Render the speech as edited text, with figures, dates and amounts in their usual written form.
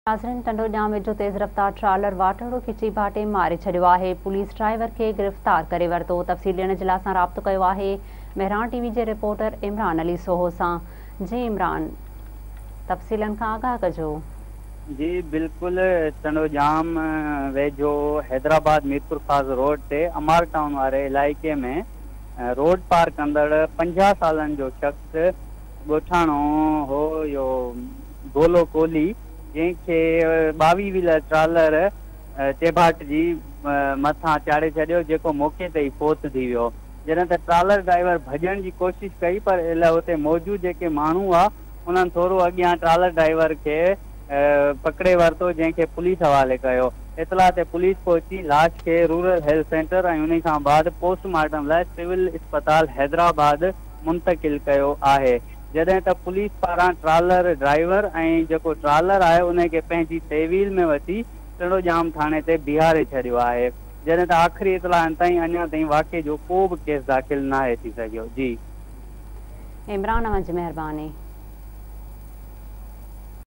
ناظرين ٽنڊو ڄام ويجهو تيز رفتار ٽرالر واٽهڙو کي چيڀاٽي ماري ڇڏيو آهي، پوليس ڊرائيور کي گرفتار ڪري ورتو، تفصيل ڏيڻ جي لاء اسان رابطو ڪيو آهي مهراڻ ٽي وي جي رپورٽر عمران علي سوهو سان، جي عمران تفصيلن کان آگاهه ڪجو. جي بلڪل ٽنڊو ڄام ويجهو حيدرآباد ميرپورخاص روڊ تي امار ٽائون واري علائقي ۾ روڊ پار ڪندڙ 50 سالن جو شخص ڳوٺاڻو هو اهو گولو ڪولهي جنهن کي 22 ويلر ٽرالر چيڀاٽجي مٿان چاڙهي ڇڏيو جيڪو موقعي تي ئي فوت ٿي ويو جڏهن ته ٽرالر ڊرائيور ڀڄڻ جي ڪوشش ڪئي پر اتي موجود جيڪي ماڻهو هئا انهن ٿورو اڳيان ٽرالر ڊرائيور کي پڪڙي ورتو جنهن کي پوليس حوالي ڪيو اطلاع تي پوليس پهچي لاش کي رورل هيلٿ سينٽر ۽ انهي کان بعد پوسٽ مارٽم لاء سول اسپتال حيدرآباد منتقل ڪيو آهي جڏهن ته پوليس پاران ٽرالر ڊرائيور ۽ جيڪو ٽرالر آهي انهي کي پنهنجي تحويل ۾ وٺي ٽنڊوڄام ٿاڻي تي بيهاري ڇڏيو آهي جڏهن ته آخري اطلاعن تائين اڃا تائين واقعي جو ڪو به ڪيس داخل ناهي ٿي سگهيو. جي. عمران اوهان جي مهرباني.